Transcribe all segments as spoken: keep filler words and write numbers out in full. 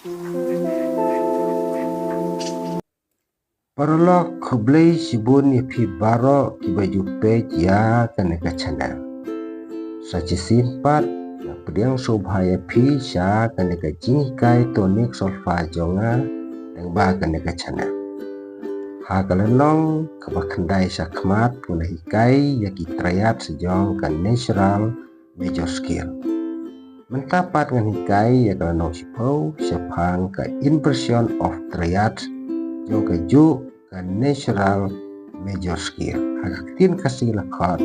Paralok, khublei shibun ïa phi baroh kiba ju peit ïa kane ka channel. Sa shisien pat nga pdiang sngewbha ïa phi sha kane ka jinghikai tonic solfa jong nga lyngba kane ka channel. Ha ka lynnong kaba khyndai sha khmat ngan hikai ïa ki triads jong ka natural major scale. Mynta pat ngan hikai ïa ka lynnong shiphew shaphang ka inversion of triads jong kajuh ka natural major scale. Ha ka ktien Khasi la khot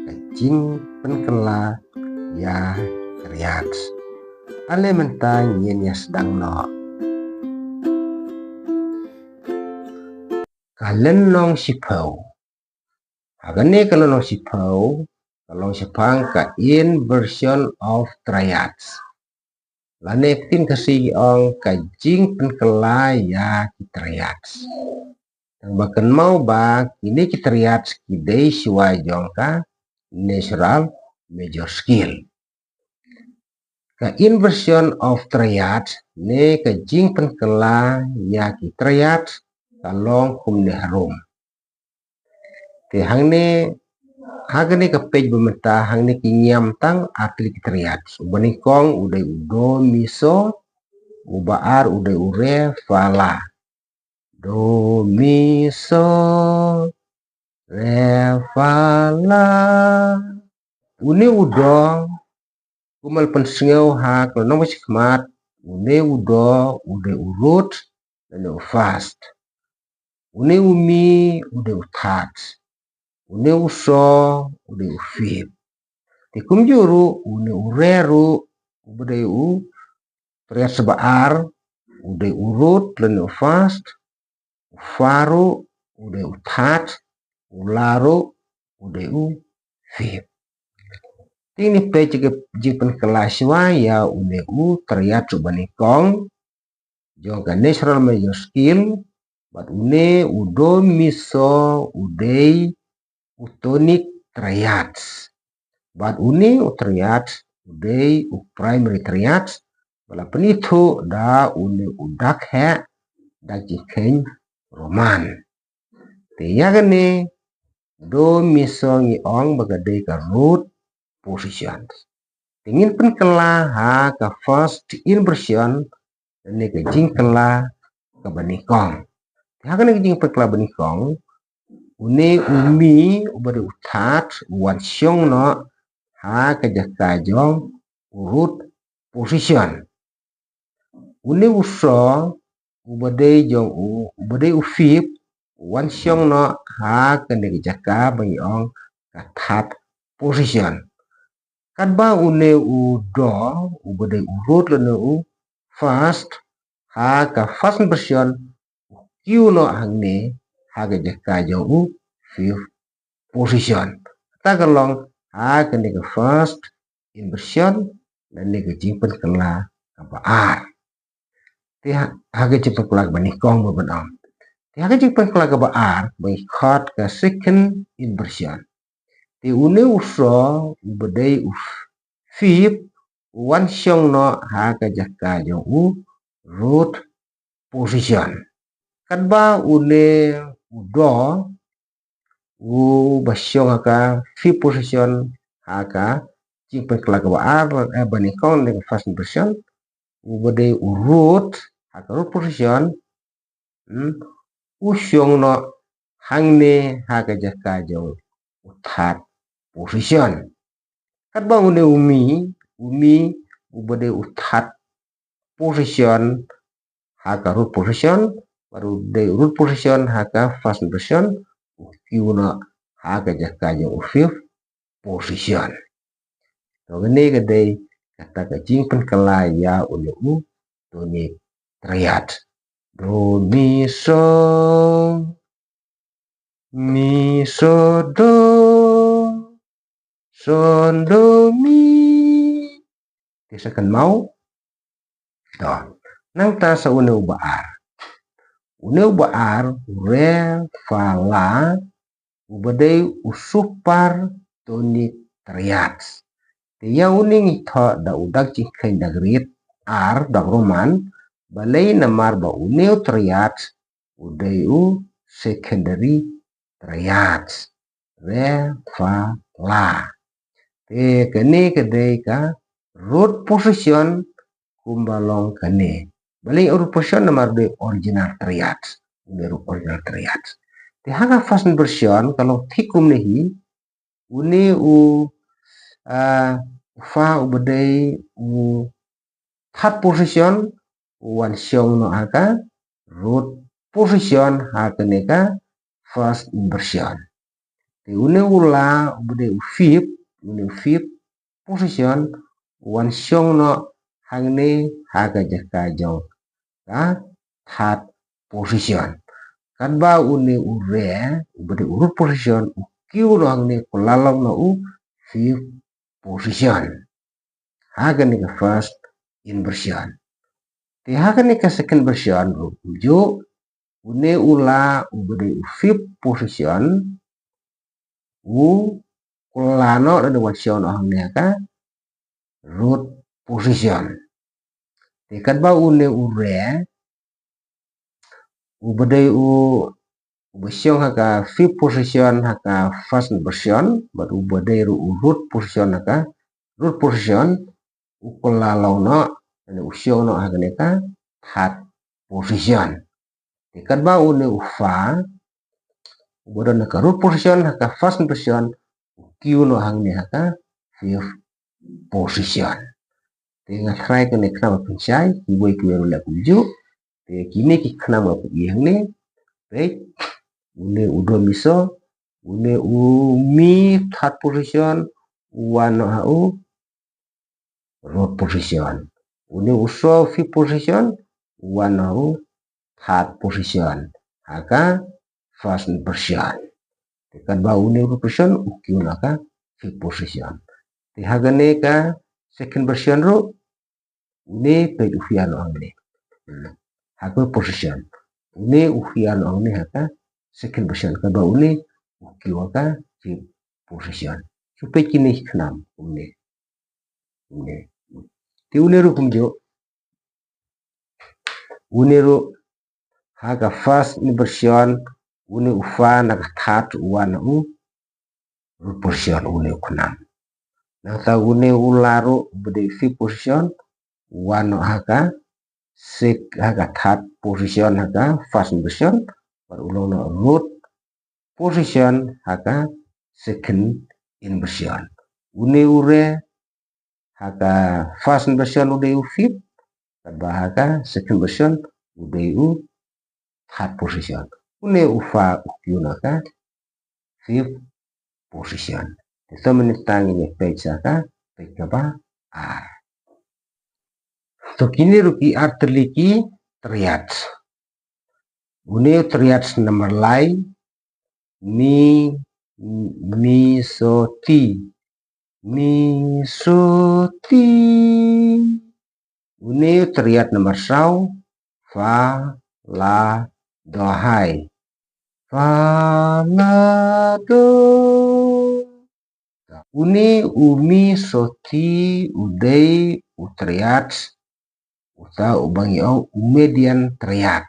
ka jingpynkylla ïa triads. Ale mynta ngin ïa sdang noh. Ka lynnong shiphew. Ha kane ka lynnong shiphew ka long shaphang ka inversion of triads. Lane ktien Khasi ki ong ka jingpynkylla ïa ki triads. Tang ba kynmaw ba kine ki triads ki dei shuwa jong ka natural major scale. Ka inversion of triads ne ka jingpynkylla ïa ki triads ka long kumne harum. Te hangne, ha kane ka page ba mynta hangne ki ngiam tang ar tylli ki triads. Uba nyngkong u dei u do mi so, uba ar u dei u re fa la. Do mi so re fa la. Une u do, kumba la pynsngew ha ka lynnong ba shakhmat, une u do u dei u root lane u first. Une u mi u dei u third. Une u so u dei u fifth. Te kumjuh ruh une u re ruh uba dei u triad ba ar u dei u root lane u first. U fa ruh u dei u third. U la ruh u dei u fifth. Te ngin peit ka jingpynkylla shuwa ïa une u triad uba nyngkong jong ka natural major scale, bad une u do mi so u dei u tonic triads. Bad une u triad u dei u primary triad ba la pynithuh da une u dak heh, dak jingkheiñ Roman. Te ïa kane do mi so ngi ong ba ka dei ka root position. Te ngin pynkylla ha ka first inversion, ne ka jingkylla kaba nyngkong. Te ha kane ka jingpynkylla ba nyngkong, une u mi uba dei u third u wan shong noh ha ka jaka jong u root position. Une u so uba dei jong u, uba dei u fifth u wan shong noh ha kane ka jaka ba ngi ong ka third position. Katba une u do uba dei u root lane u first ha ka first inversion u kiew noh hangne ha ka jaka jong u fifth position. Kata ka long ha kane ka first inversion lane ka jingpynkylla kaba ar. Te ha, ha ka jingpynkylla kaba nyngkong ba ban ong. Te ha ka jingpynkylla kaba ar ba ngi khot ka second inversion. Te une u so uba dei u fifth u wan shong noh ha ka jaka jong u root position. Katba une u do uba shong ha ka fifth position ha ka jingpynkylla kaba ar, eh, ba nyngkong ne ka first inversion, uba dei u root ha ka root position, hmm, u shong noh hangne ha ka jaka jong u third position. Katba une u mi, u mi uba dei u third position ha ka root position, bad u dei u root position ha ka first inversion, u kiew noh ha ka jaka jong u fifth position. To kane ka dei kata ka jingpynkylla ïa une u tonic triad. Do mi so, mi so do, so do mi. Te sa kynmaw. To. Nangta sa une uba ar. Une uba ar u re fa la uba dei u super tonic triad. Te ïa une ngi thoh da u dak jingkheiñ dak rit ar, dak Roman, Balei? Namar ba une u triad u dei u secondary triad. Re, fa, la. Te kane ka dei ka root position kumba long kane. Balei root position? Namar u dei original triad. Une ruh original triad. Te ha ka first inversion ka long thik kumne hi. Une u, ah, fa uba dei u third position u wan shong noh ha ka root position ha kane ka first inversion. Te une u la uba dei u fifth, une u fifth position u wan shong noh hangne ha ka jaka jong ka third position. Katba une u re uba dei u root position u kiew noh hangne, u kylla long noh u fifth position ha kane ka first inversion. Te ha kane ka second inversion ruh kumjuh, une u la uba dei u fifth position u kylla noh lane u wan shong noh hangne ha ka root position. Te katba une u re uba dei u, uba shong ha ka fifth position ha ka first inversion bad uba dei ruh u root position ha ka root position u kylla long noh lane u shong noh ha kane ka third position. Te katba une u fa uba don ha ka root position ha ka first inversion u kiew noh hangne ha ka fifth position. Te nga tharai kane ka khnam ka pynshai, kiwei kiwei ruh leh kumjuh. Te kine ki khnam nga pyni hangne. Peit, une u do mi so, une u mi third position u wan noh ha u root position. Une u so fifth position u wan noh ha u third position ha ka first inversion. Te katba une u root position u kiew noh ha ka fifth position. Te ha kane ka second inversion ruh une peit u hiar noh hangne ha ka position. Une u hiar noh hangne ha ka second inversion, katba une u kiew ha ka fifth position. Shu peit kine ki khnam kumne. Une. Te une ruh kumjuh, une ruh ha ka first inversion une u fa na ka third u wan noh u root position, une u khnam. Nangta une u la ruh uba dei fifth position u wan noh ha ka sec-, ha ka third position ha ka first inversion bad u long noh root position ha ka second inversion. Une u re ha ka first inversion u dei u fifth, katba ha ka second inversion u dei u third position. Une u fa u kiew noh ha ka fifth position. Te to mynta ngin ïa peit sha ka peit kaba ar. To kine ruh ki ar tylli ki triad. Une u triad number lai, mi, mi so ti, mi so ti. Une u triad number saw, fa la do hai, fa la do. Une u mi so ti u dei u triad, uta uba ngi ong u median triad.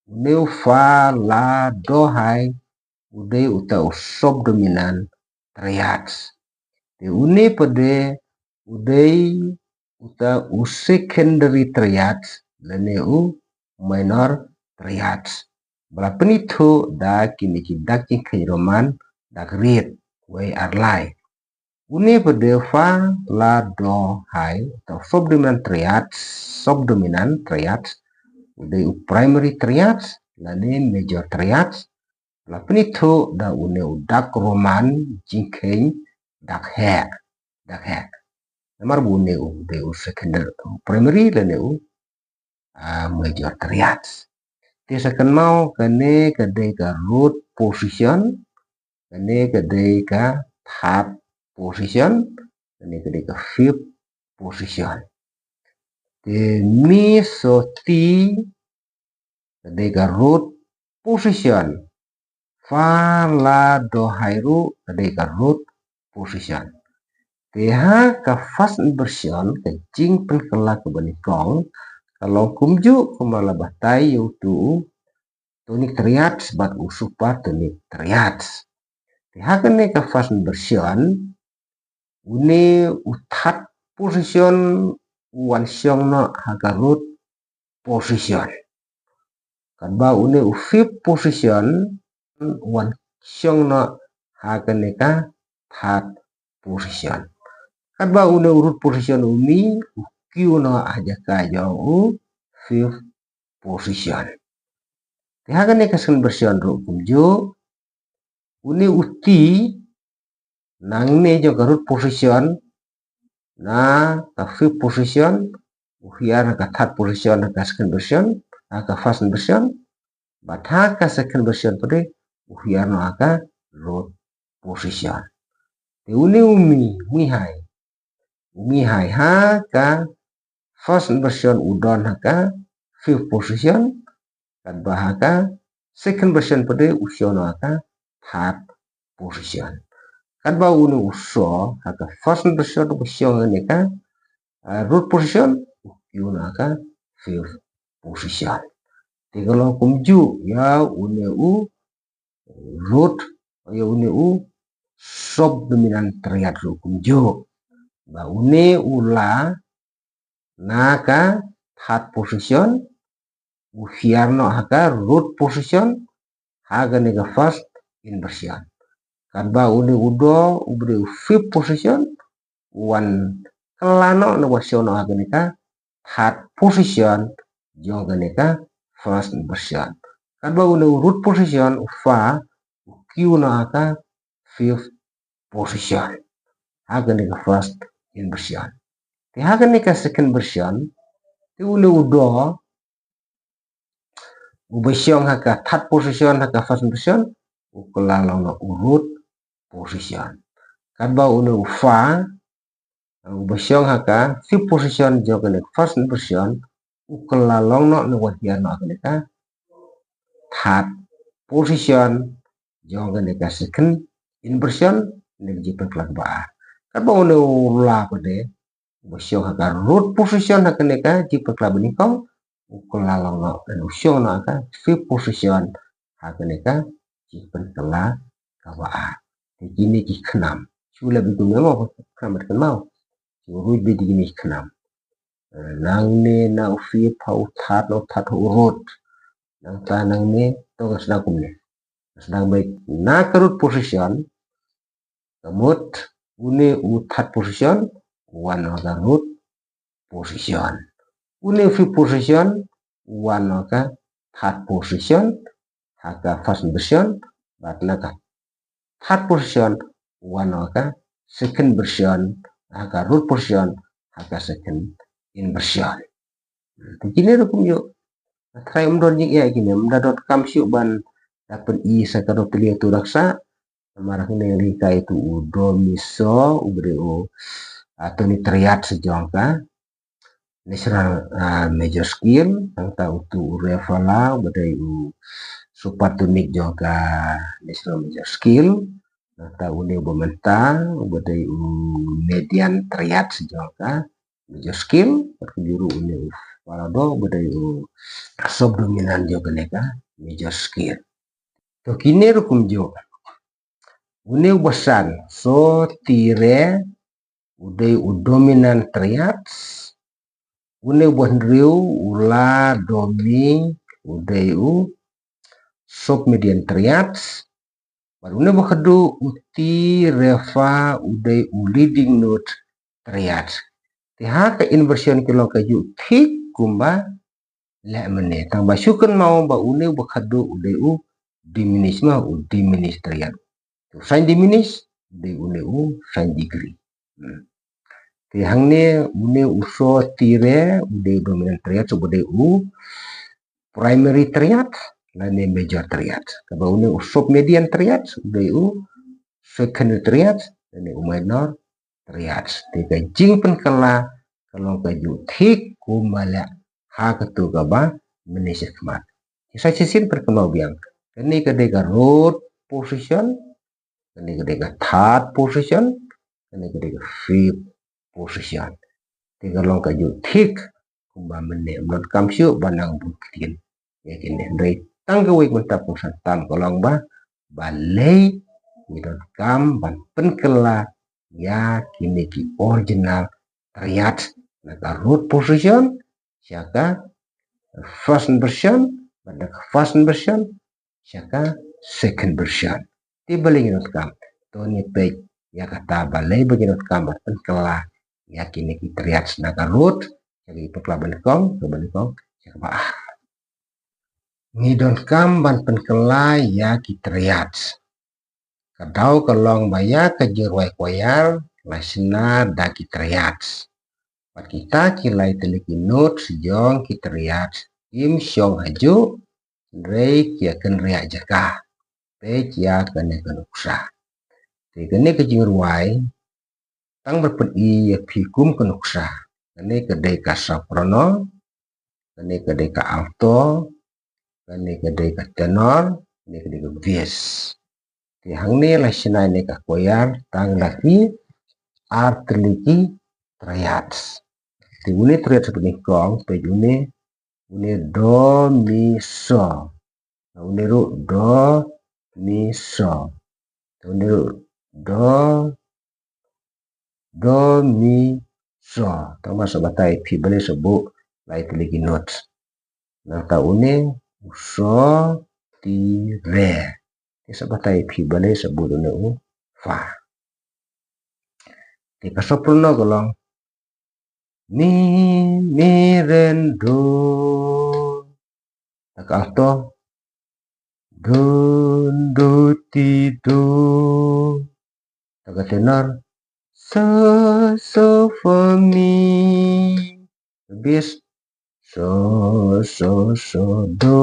Une u fa la do hai u dei uta u subdominant triad. Te une pat de u dei uta u secondary triad lane u minor triad. Ba la pynithuh da kine ki dak jingkheiñ Roman, dak rit, wei ar lai. Une pat de fa la do hai, uta u subdominant triad, subdominant triad u dei u primary triad lane major triad. La pynithuh da une u dak Roman jingkheiñ dak heh, dak heh. Namar ba une u dei u secondary, u primary lane u, ah, major triad. Te sa kynmaw kane ka dei ka root position, kane ka dei ka third position, kane ka dei ka fifth position. Te mi so ti ka dei ka root position. Fa la do hai ruh ka dei ka root position. Te ha ka first inversion ka jingpynkylla kaba nyngkong ka long kumjuh kumba la batai ïa utu u tonic triad bad u supertonic triad. Te ha kane ka first inversion, une u third position u wan shong noh ha ka root position. Katba une u fifth position u wan shong noh ha kane ka third position. Katba une u root position u mih u kiew noh ha jaka jong u fifth position. Te ha kane ka second inversion ruh kumjuh, une u T nangne jong ka root position na ka fifth position u hiar ha ka third position ha ka second inversion, ha ka first inversion, bad ha ka second inversion pat de u hiar noh ha ka root position. Te une u mih, u mih hai, u mih hai ha ka first inversion u don ha ka fifth position, katba ha ka second inversion pat de u shong noh ha ka third position. Katba une u soh ha ka first inversion u shong ha kane ka, ah, root position u kiew noh ha ka fifth position. Te ka long kumjuh ïa une u root, ïa une u subdominant triad ruh kumjuh. Ba une u la na ka third position u hiar noh ha ka root position ha kane ka first inversion. Katba une u doh uba dei u fifth position u wan kylla noh ne u wan shong noh ha kane ka third position jong kane ka first inversion. Katba une u root position u fa u kiew noh ha ka fifth position ha kane ka first inversion. Te ha kane ka second inversion te une u doh uba shong ha ka third position ha ka first inversion u kylla long noh u root position. Katba une u fa uba shong ha ka fifth position jong kane ka first inversion u kylla long noh ne u wan hiar noh ha kane ka third position jong kane ka second inversion ne ka jingpynkylla kaba ar. Katba une u la pat de uba shong ha ka root position ha kane ka jingpynkylla banyngkong u kylla long noh ne u shong noh ha ka fifth position ha kane ka jingpynkylla kaba ar. Te kine ki khnam shu leh bad kumne mo, khnam bad kynmaw. Shu ruh bad kine ki khnam. Eh, nangne na u fifth ha u third, na u third ha u root. Nangta nangne to ka sdang kumne. Sdang beit na ka root position, ka mut une u third position u wan noh ha ka root position. Une u fifth position u wan noh ha ka third position ha ka first inversion, bad na ka third position u wan noh ha ka second inversion, ha ka root position ha ka second inversion. Te kine ruh kumjuh. Nga tharai ym don jingeh kine, ym da donkam shuh ban da pyni sa katno tylli utu u nuksa. Namar hangne nga hikai ïa utu u do mi so uba dei u, ah, tonic triad jong ka natural, ah, major scale, nangta utu u re fa la uba dei u supertonic jong ka natural major scale, nangta une uba mynta uba dei u median triad jong ka major scale, bad kumjuh ruh une u fa la do uba dei u subdominant jong kane ka major scale. To kine ruh kumjuh. Une uba san, so ti re u dei u dominant triad. Une uba hynriew u la do mi u dei u submedian triad. Bad une uba khatduh u ti re fa u dei u leading note triad. Te ha ka inversion ki long kajuh thik kumba leh mynne. Tangba shu kynmaw ba une uba khatduh u dei u diminish ma, u diminish triad. U san diminish u dei une u san degree. Hmm. Te hangne une u so ti re u dei u dominant triad, so uba dei u primary triad lane major triad. Kaba une u submedian triad u dei u secondary triad lane u minor triad. Te ka jingpynkylla ka long kajuh thik kumba leh ha katu kaba mynne shakhmat. Te sa shisien pynkynmaw biang. Kane ka dei ka root position, kane ka dei ka third position, kane ka dei ka fifth position. Te ka long kajuh thik ba mynne ym donkam shuh ba nang bun ktien ïa kine. Hynrei tang kawei mynta pynsan tam ka long ba balei ngi donkam ban pynkylla ïa kine ki original triads, na ka root position sha ka first inversion, bad na ka first inversion sha ka second inversion. Te balei ngi donkam? To ngin peit ïa kata balei ba ngi donkam ban pynkylla ïa kine ki triads na ka root, sha ka pynkylla banyngkong, ka banyngkong sha kaba ar. Ngi donkam ban pynkylla ïa ki triads. Ka daw ka long ba ïa ka jingrwai choir la shna da ki triads. Bad kita ki lai tylli ki notes jong ki triads kim shong hajuh, hynrei ki ïa kynriah jaka. Peit ïa kane ka nuksa. Te kane ka jingrwai, tang ban pyni ïa phi kum ka nuksa. Kane ka dei ka soprano, kane ka dei ka alto, kane ka dei ka tenor, kane ka dei ka bass. Te hangne la shna ïa kane ka choir tang da ki ar tylli ki triads. Te une triad sha banyngkong, peit une, une do mi so. Une ruh do mi so. Une ruh do, do mi so. Tang ba sa batai phi balei sa buh lai tylli ki notes. Nangta une u so ti re. Te sa batai phi balei sa buh une u fa. Te ka soprano ka long mi, mi, re, do. Te ka alto do, do, ti, do. Te ka tenor so, so, fa, mi. Bass so, so, so, do.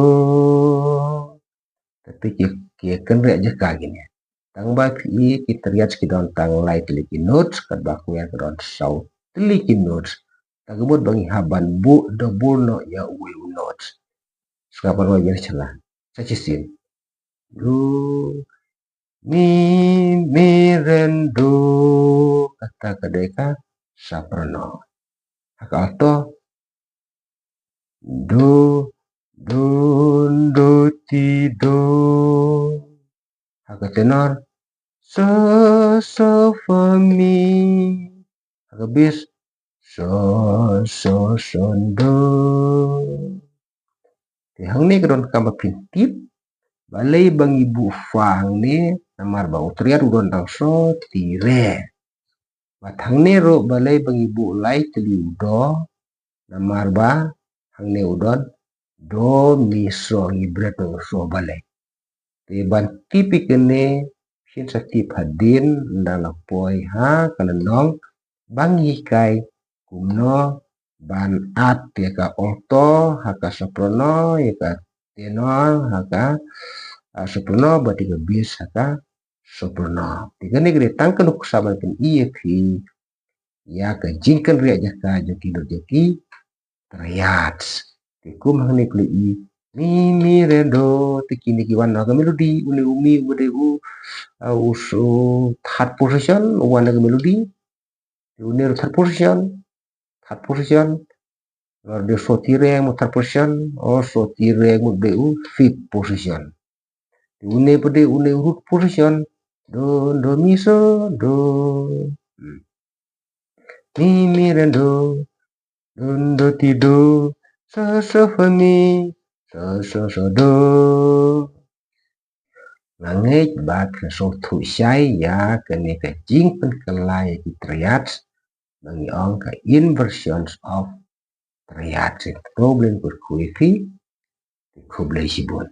Te phi ki, ki kynriah jaka kine. Tang ba phi i ki triads ki don tang lai tylli ki notes, katba choir ka don saw tylli ki notes. Te ka mut ba ngi hap ban buh double noh ïa uwei u notes. Sngap ban wai biang sha la. Sa shisien. Do, mi, mi, re, do. Kata ka dei ka soprano. Ha ka alto do, do, do, ti, do. Ha ka tenor so, so, fa, mi. Ha ka bass so, so, so, do. Te hangne ka donkam ba phin tip balei ba ngi buh fa hangne, namar ba u triad u don tang so ti re. Bad hangne ruh balei ba ngi buh lai tylli u do, namar ba hangne u don do mi so, ngi bret u so balei. Te ban tip ïa kine phin sa tip hadien, ynda la poi ha ka lynnong ba ngi hikai kumno ban add ïa ka alto ha ka soprano, ïa ka tenor ha ka, ah, soprano, bad ïa ka bass ha ka soprano. Te kane ka dei tang ka nuksa ban pyni ïa phi ïa ka jingkynriah jaka jong ki notes jong ki triads. Te kum hangne khlem i mi, mi, re, do, te kine ki wan na ka melody, une u mi u dei u, ah, u so third position, u wan na ka melody. Te une ruh third position, third position. Lor de so ti re mo third position, o so ti re mo de u fifth position. Te une pa de une root position. Do, do, mi, so, do. Hmm. Mi, mi, re, do. Do, do, ti, do. So, so, fa, mi. So, so, so, do. Nga ngeit ba phin sngewthuh shai ïa kane ka jingpynkylla ïa ki triads, ba ngi ong ka inversions of triads. Khublei khublei shibun.